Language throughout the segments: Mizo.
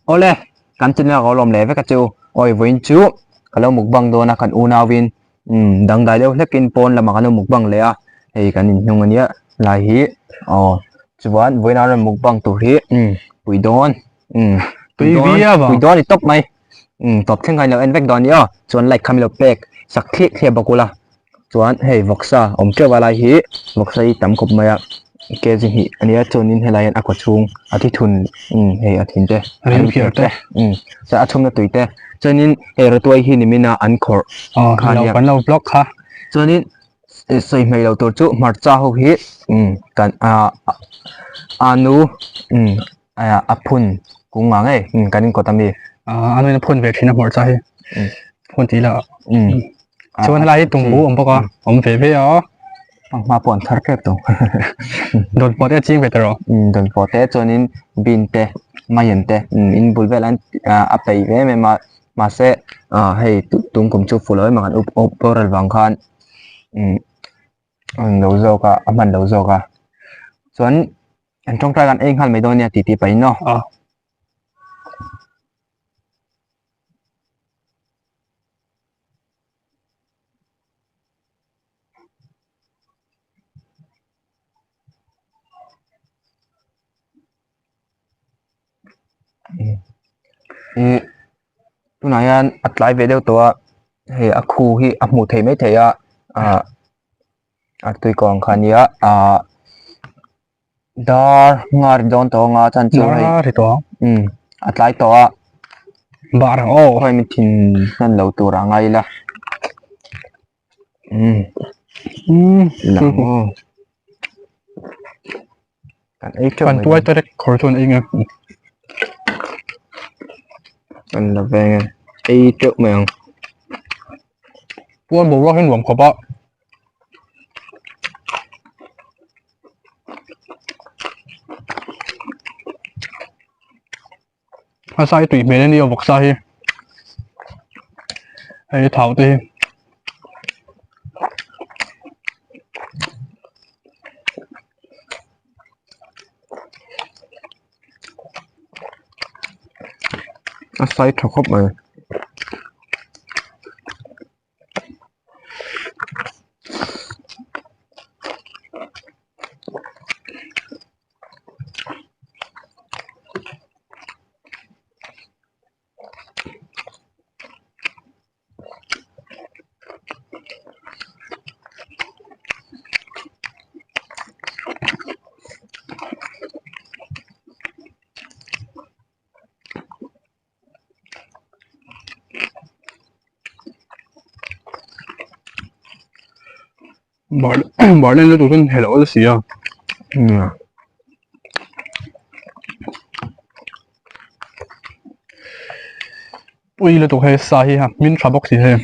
Awle, kan channel ka lawm leh vek a chu. Awi vawiin chu ka lo mukbang dawn a kan unauin umm dangdai deuh hlekin pawn lamah kan lo mukbang leh a, hei kan inhnung ania lai hi aw chuan vawiin a rawn mukbang tur hi umm pui dawn umm pui dawn pui dawn a ni tawp mai umm tawp thleng khan ilo en vek dawn a ni aw chuan like kha min lo pek sak thliah thliah bawk ula. Chuan hei vawksa awm teuh a lai hi vawksa hi tam khawp mai a kg hnih a nia chuanin helai hian a kaw chhung a thi thun umm hei a thin te a rim phiar te umm chuan a chhungna tui te chuanin hei rawtuai hi nimin a an khawrh kha ania kan lo vlog kha chuanin sawi hmei lo tur chu hmarcha ho hi umm kan ah anu umm a phun kung ang e umm kan inkawt ami ah a nuin a phun ve thin a hmarcha hi phun tih lah umm chuan helai hi tumbu awm bawk a awm ve ve a hma pawh an thar tep tawh dawn pawh te a ching ve ta rawh umm dawn pawh te chuanin bean te maian te umm in bul velah hian a peih ve em em a mahse ah hei tum kum chu fuh lo em ang an up up boral vang khan umm a hman lo zawk a a hman lo zawk a chuan an tawngtai kan ei nghal mai dawn nia tih tih pahin aw. Ih tunah hian a tlai ve deuh tawh a hei a khu hi a hmuh theih mai thei a ah a tui kawng kha a nia ah dar nga ri dawn tawh anga chuan chu hei umm a tlai tawh a bar ang aw khawi mi thin hman lo tur a ngai ila umm lang aw kan ei teuh kan tuai te khawr chuan ei nge kan la veng e ei teuh mai ang puan boruak hi nuam khawp a. A sai tui hmel a ni a vawksa hi hei thau te hi. A sai tha khawp mai. Bar len lutuk chuan helh awl si a. Pui lutuk hei sa hi a hmin tha bawk si hei.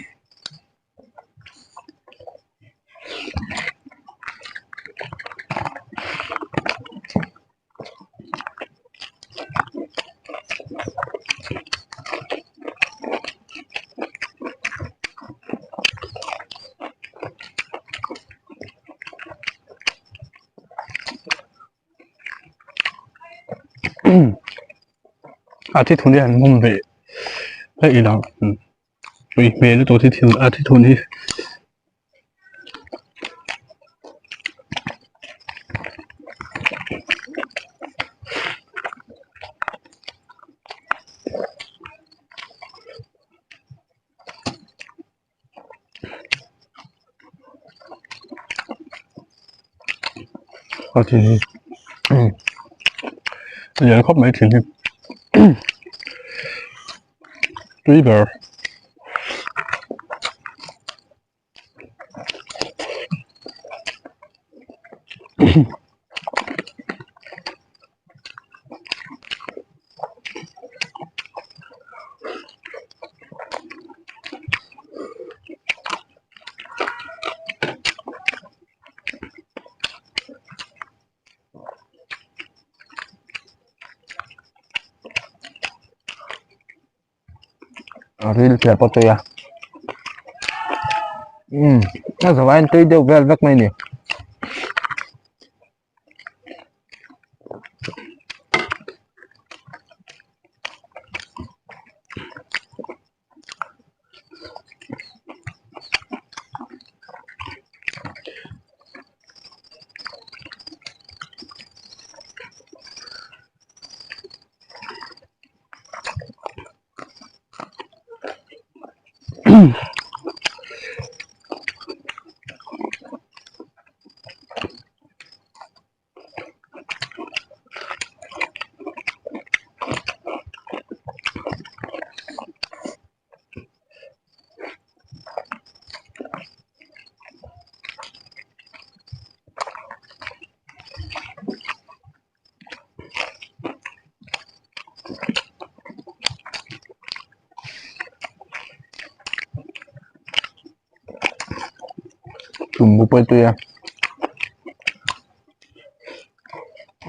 A thi thun hi an hmawm ve hlek ila tui hmel lutuk a thi thun a thi thun hi. A thin hi lian khawp mai thin hi tui ber. A ril phiar pawh tui a umm a zawh aiin tui deuh vel vek mai a ni. Tumbu pawh tui a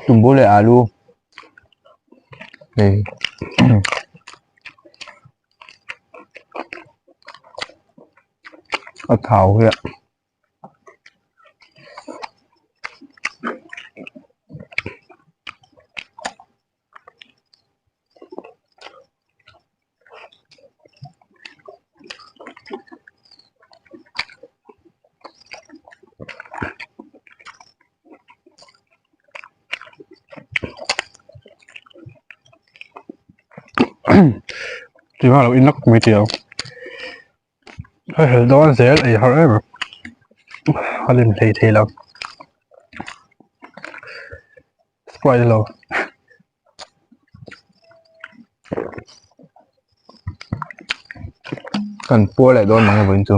tumbu leh alu hei a thau hi a. Tiva lo in lak mai tih ang. Ka hel dawn zel ei har em a lem hlei thei lo sprite lo kan puar leh dawn mang e vawiin chu.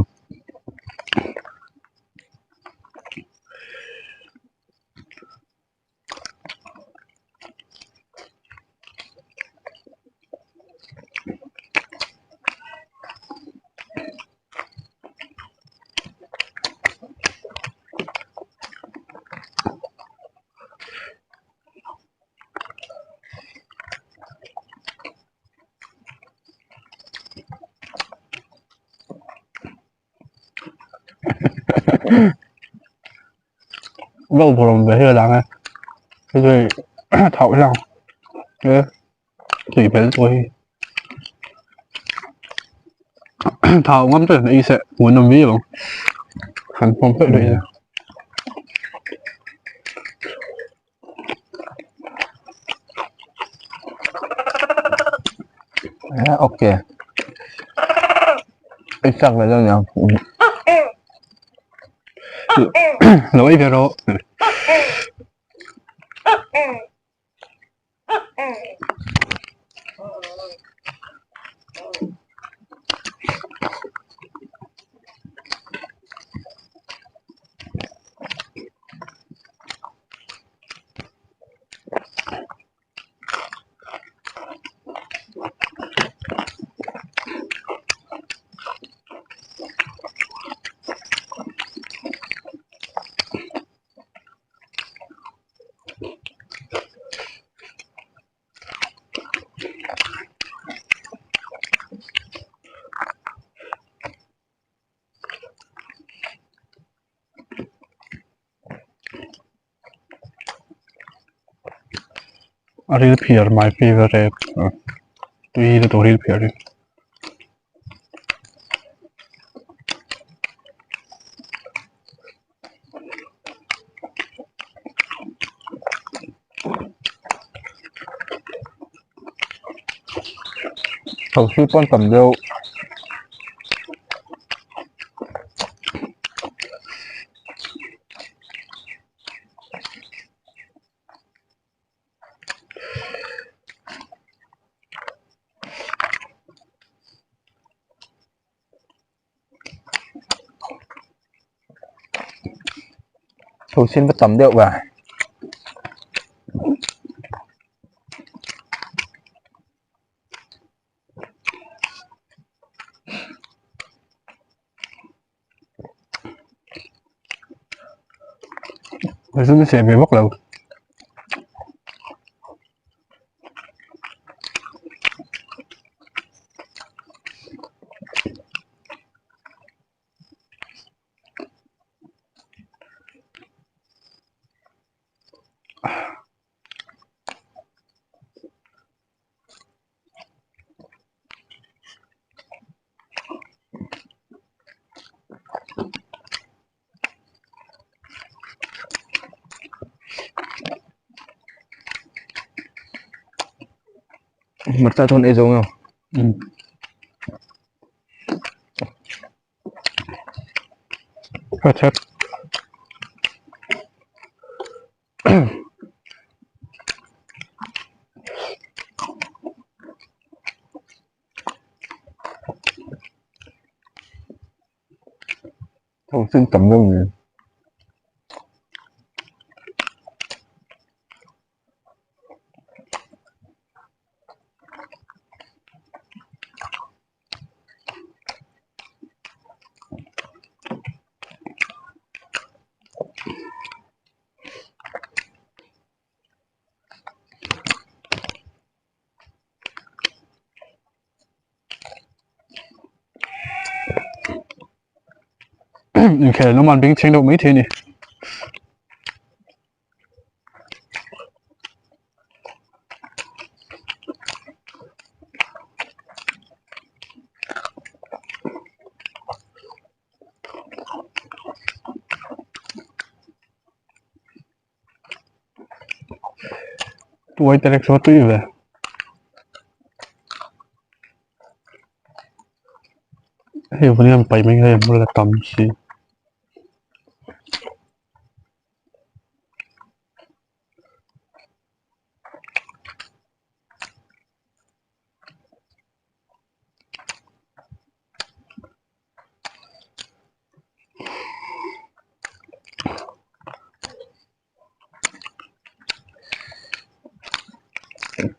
肉不容易黑狼啊，就是头上，呃，嘴皮多，头啱对人意思，换到咩咯？很方便的。 Ok. Exact là đâu nhỉ? Lỗi về rồi. A ril phiar my favorite tui lutuk ril phiar hi. Thau si pawn tam deuh. Thau sin va tam deuh va. Hei chu ve vak lo. Hmarcha chuan ei zo nge. Khat khat. Thau sin tam deuh ni. Inkhel an awm a an bengchheng deuh maithei a ni. Tuai te rek chu a tui ve. Hei vawni an paih mai hei hmul a tam si.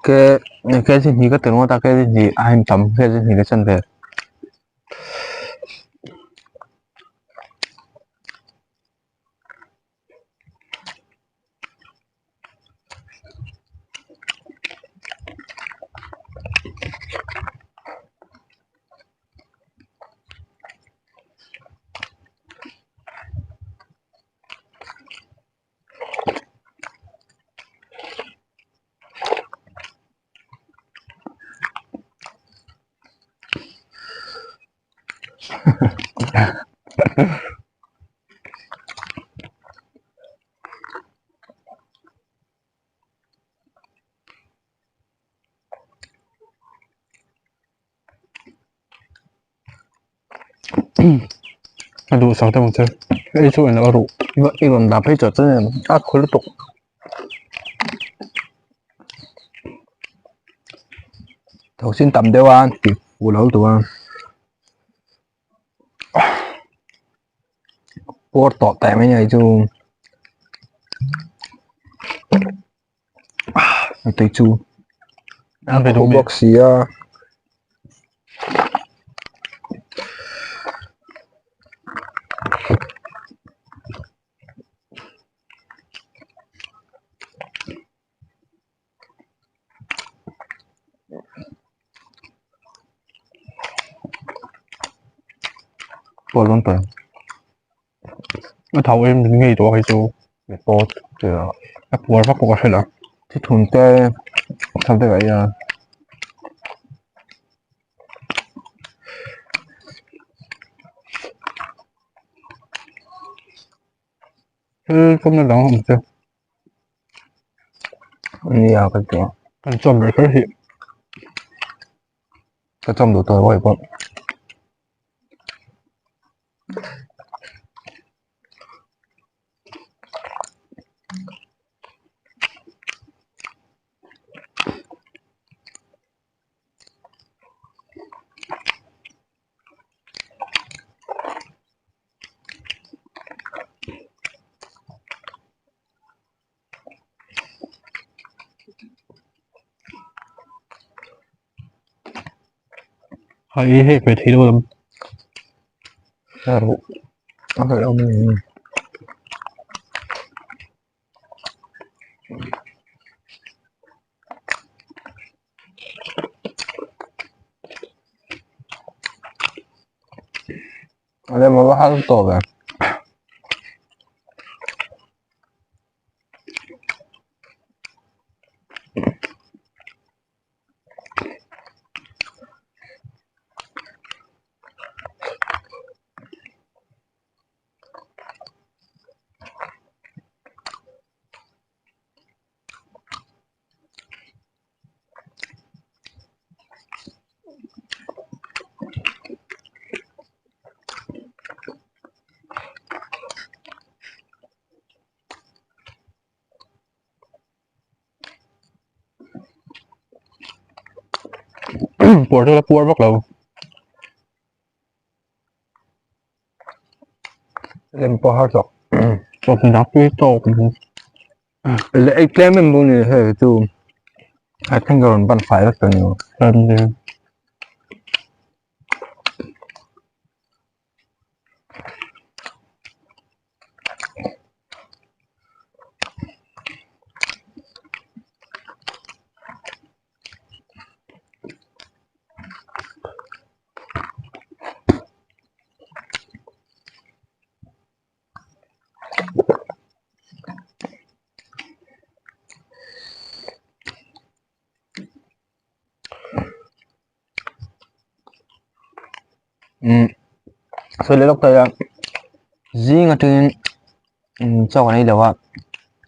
Ke kg hnih ka tel ngawt a kg hnih a in tam kg hnih ka chan ve. A duh sak deuh ang che ei chu englo a ruh I rawn dah phei chawt chawt a khul lutuk. Thosin tam deuh a tih fuh lo lutuk a. Puar tawh teh mai nei chu tui chu a khu bawk si a. Pawl dawn tawh em? A thau em min ngei tawh a hei chu. Mi pawt tih a. A puar vak pawh ka hre lo. Thithun te thal te ka ei a. Thil tumna dang a awm che. Nia ka ti a. Kan chawm ber kher hi. Ka chawm duh tawh lo pawh. Hei hei pe thei lo lam. A ruh a hlauh awm em. A lem a va har tawh ve. Puar chu la puar vak lo. Lem pawh har tawh. Chawhmeh dah pui tawk. Le ei tlem em bawk ni hei chu I think ka rawn ban fai vek tawh ni. Umm sawi leh lawk ta ila zing atangin umm chaw kan ei lo a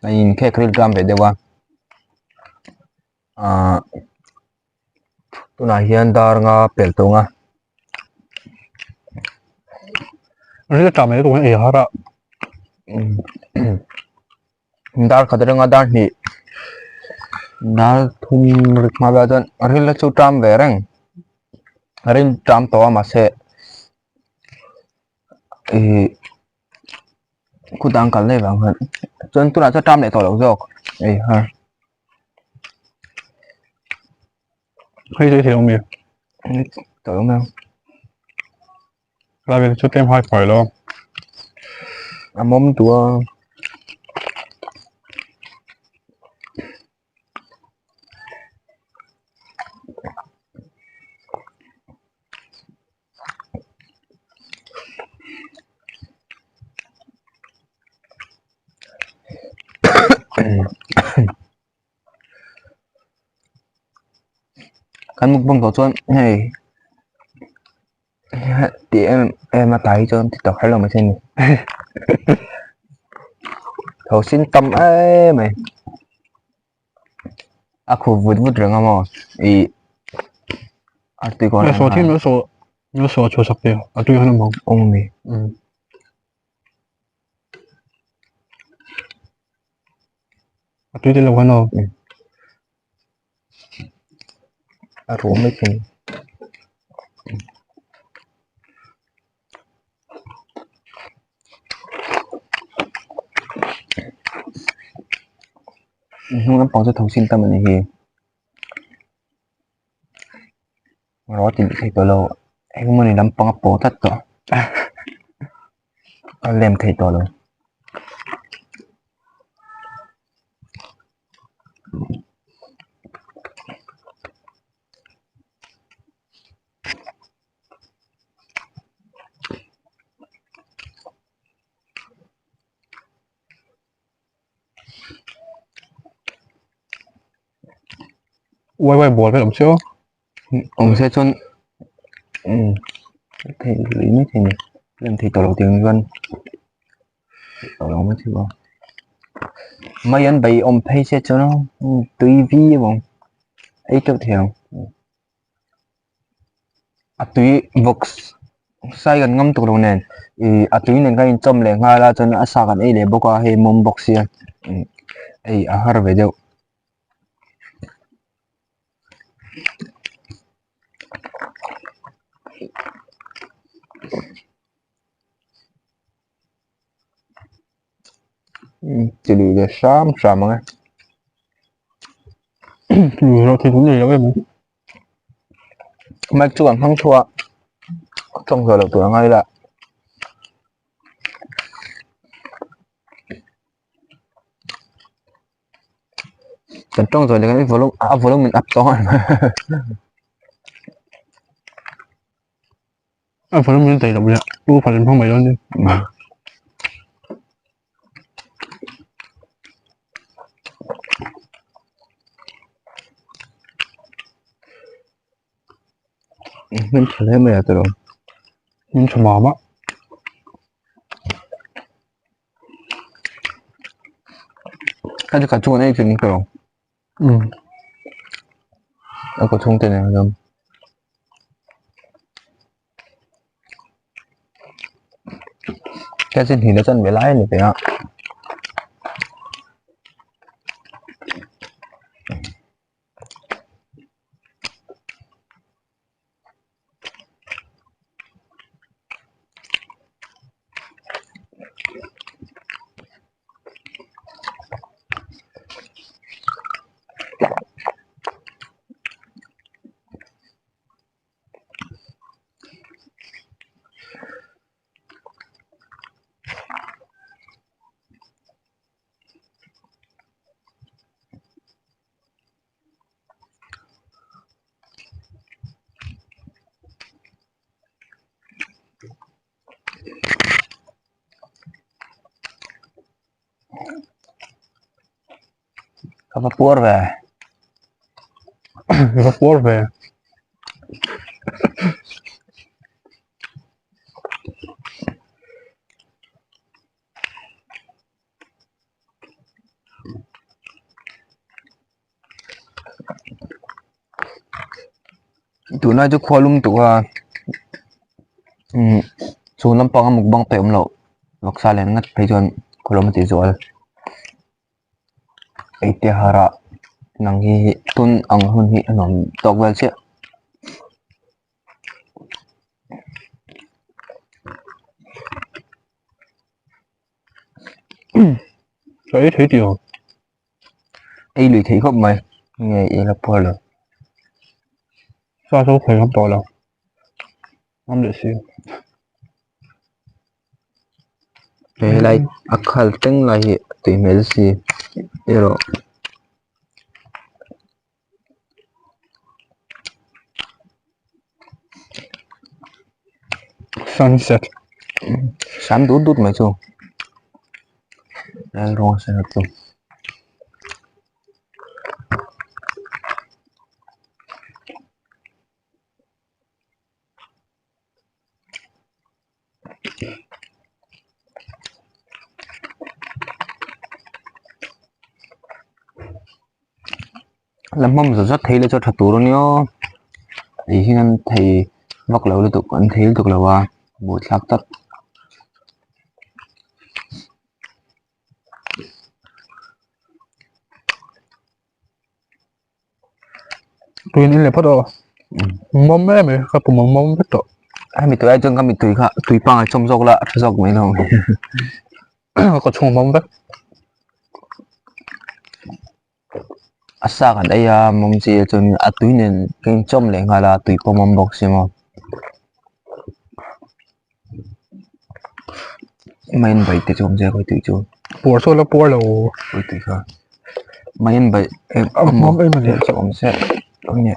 a in khek ril tlam ve deuh a ahh tunah hian dar nga pel tawng a. Ril tlam mai tawng ei har a. Dar khat atanga dar hnih dar thum rik hma velah chuan ril a chu ṭam ve reng ril ṭam tawh a mahse ihh khutah an kal daih vang khan chuan tunah chuan ṭam leh tawh loh zawk ei har. Hei chu i thei awm e. Tawh awm e. Lai vel chu tlem hai fai lo. A mawm tua. Kan mukbang tawh chuan hei ti em em a tlai hi chuan ti tawh kher lo maithei a ni tho sin tam em mai a khup vut vut reng a maw ih a tui kawr Saw thim lo saw lo saw chhuah sak teh a tui han awm ang. Awm a mi. A tui tel lo khan aw. A ruh mai thei. Hnung lampang chu tho sin tam a ni hi. Rawh a ti thei tawh lo engmawni lampang a pawh tlat tawh a lem thei tawh lo. Uai uai ball vel awm se aw. Awm se chuan umm thei lui mai thei a ni lem thei tawh lo tih ang chuan tawh lo mai thei bawk mai an bei awm phei se chuan tui viau ang ei teuh thei ang a tui box sai kan ngam tuk lo nen ih a tui nen khan inchawm leh nghal a chuan a sa kan ei leh bawk a hei mawm bawk sia ei a har ve deuh. Ti lui leh hram hram ang e. Lui rawh thei nei lo em. Mic chu kan hmang thuah tawng zawh loh tur a ngai la. Kan tawng zawh leh kan volume a volume in up tawng a ni mai. A volume in daih loh leh u phalh in hmang mai dawn nia. Hmin tha hle mai a tiraw. Hmin tha mam a. Ka chu ka chuan ei thin tiraw. A kaw chhung te nen hian. Ka chin hnih na chan ve lai a ni ve a. Ka va puar ve. Ka va puar ve. Tunlai chu khua lum tuk a umm chhun lampanga mukbang pek awm loh vawksa leh ngat phei chuan khawlawm a tih zual ei te har ah nang hi tun ang hun hi a nuam tawk vel chiah. Ka ei thei tih ang. Ei lui theih khawp mai nge i la puar lo. Sa chu khawi ngam tawh lo. Ngam leh si. Hei helai a khal teng lai hi a tui hmel si erawh. Sunset. Sam dut dut mai chu. Lal rawng sen chu. La hmawm zat zat thei la chu a tha tur a nia tih hian an thei vak lo lutuk an thei lutuk lo a buaithlak tak. Tuin in leh phawt aw. Mawm em mai ka pum a mawm vek tawh. Hemi tui ai chuan ka mittui kha tui pangai chawm zawk la a tha zawk mai lo. Ka chhung a mawm vek. A sa kan ei a mawm chi ah chuan a tui nen ka inchawm leh nghal a tui pawh a mawm bawk si maw. Main bai te chu awm zia khawi tui chu. Puar chu a la puar lo. Khawi tui kha. Main bai a mawm em a ni. Chu awm se awm nia.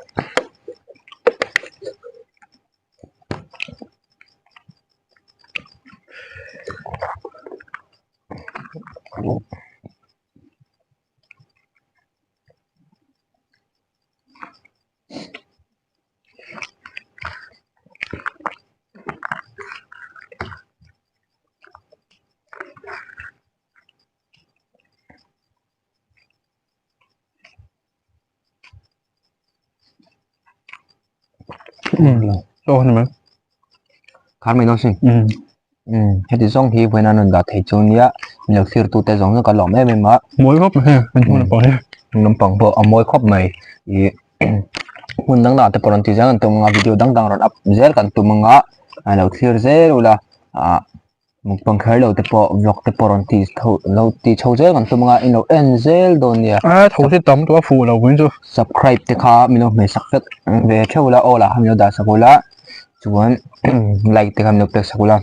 Aw ni mai. Khar mai dawn sin. Um heti zawng hi vawiin a rawn dah thei chu nia min lo thlir tute zawng zawng kan lawm em em a. Mawi khawp mai hei kan hmun lampang hi. Hmun lampang pawh a mawi khawp mai ih hmun dang dang te pawh rawn ti zel kan tum anga video dang dang rawn up zel kan tum anga a lo thlir zel ula ah mukbang kher lo te pawh vlog te pawh rawn ti tho lo ti chho zel kan tum anga in lo en zel dawn nia. A tho hi tam tawh a fuh lo vawin chu. Subscribe te kha min lo hmeh sak vek ve theuh ula aw lah kha min lo dah sak ula. Chuan like te kha min lo pek sak ula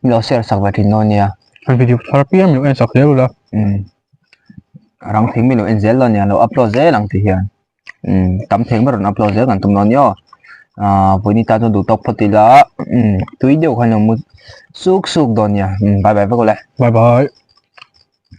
min lo share sak ve thin dawn nia. Kan video thar piang min lo en sak zel ula. Umm rang thing min lo en zel dawn nia lo upload zel ang ti hian umm tam thei ber rawn upload zel kan tum dawn nia aw ah vawiin tan chuan duh tawk phawt ila umm tui deuh khan lo mu suk suk dawn nia umm bye bye vek ule. Bye bye.